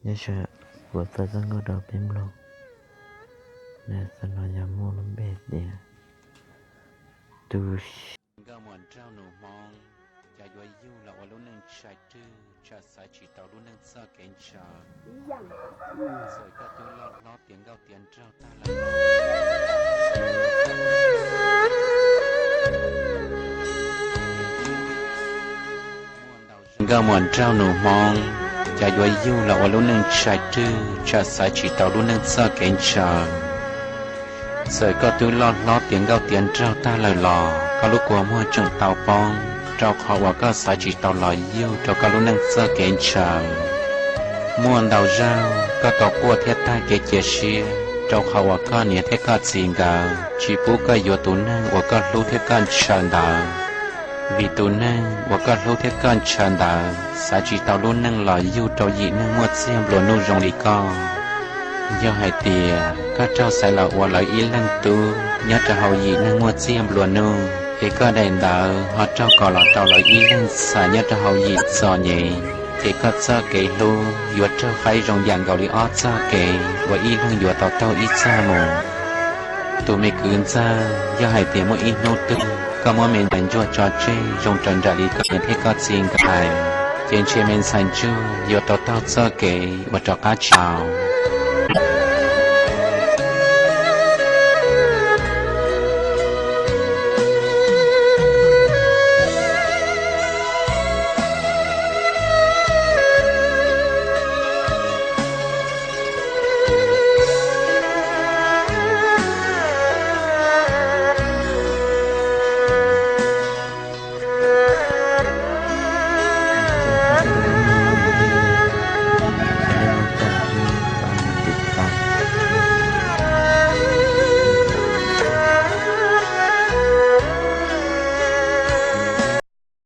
Nyob zoo, kuv tau txoj nkauj rau peb mloog. Nws xav no yog muaj lub npe tias tu nkauj muam nraug nus Hmoob, cov yuav yug los ua lub neej tshai rwg, tsam xaiv tsis tau lub neej txoj kev ntshaw. Txawm koj twb loj hlob tiav nkauj tiav nraug tag lawm, nkauj muam nraug nus Hmoob, cov yuav yug los ua lub neej tshai rwg, tsam xaiv tsis tau lub neej txoj kev ntshaw. Txawm koj twb loj hlob tiav nkauj tiav nraug tag lawm los koj lub kua muag tseem tau poob, rau qhov uas koj xaiv tsis tau los yug rau koj lub neej txoj kev ntshaw. Muaj ntau zaug koj tau quaj thiab tag kev cia siab, rau qhov uas koj niam thiab koj txiv nkawd tsis pub koj yuav tus neeg uas koj hlub thiab koj ntshaw ntawd. Vim tus neeg uas koj hlub thiab koj ntshaw ntawd xaiv tsis tau lub neej los yug rau yim neeg muaj txiag nplua nuj zoo li koj. Yog hais tias koj raug xaiv los ua lawv ib leeg tub nyob rau hauv yim neeg muaj txiag nplua nuj, es koj daim ntawv ho raug kom los rau lawv ib leeg ntxhais nyob rau hauv yim txom nyem, ces koj txoj kev hlub yuav raug faib zoo yam nkaus li ob txoj kev uas ib leeg yuav tau taug ib txoj mus. Tus me kwv ntxawg, yog hais tias muaj ib hnub twg koj muab me ntxhais ntsuag tso tseg zoo raws nraim li koj niam thiab koj txiv nkawd hais, ces ntshe me ntxhais ntsuag yuav tau taug txoj kev uas rov qab tsis tau.